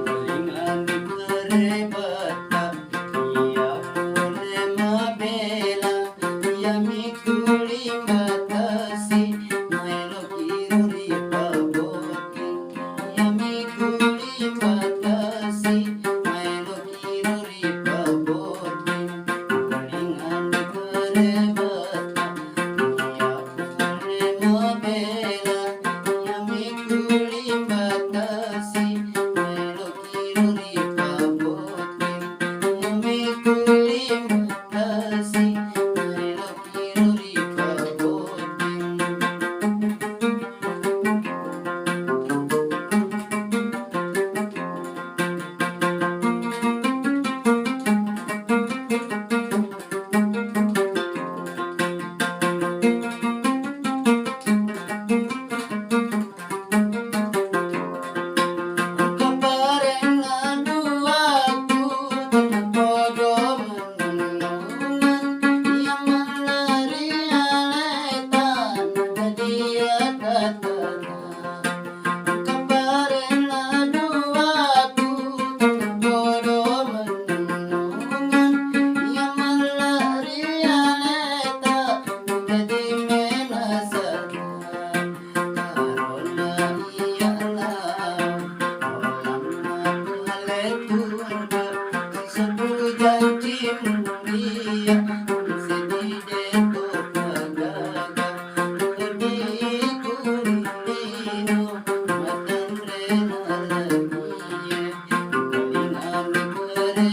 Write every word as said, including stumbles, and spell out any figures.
Paling andi perebetta, iya pole mabela, iya mi kulimba tasi, maelo kiro ri paboti, iya mi kulimba tasi, maelo kiro ri paboti. Paling andi perebetta, iya pole mabela, iya mi kulimba tasi, maelo kiro ri paboti, iya mi kulimba tasi, maelo kiro ri paboti. Engka parenna duaku, tennapodo mennungan, iya mallari aleta, najadia katana. Engka parenna duaku, tennapodo mennungan, iya mallari aleta, najadia menasata. Karona iya lao, olamma pale tungka, sisebbu janci mulia, seddi deto pagaga, seddi kurindino, matanre nalagie, paling anu pare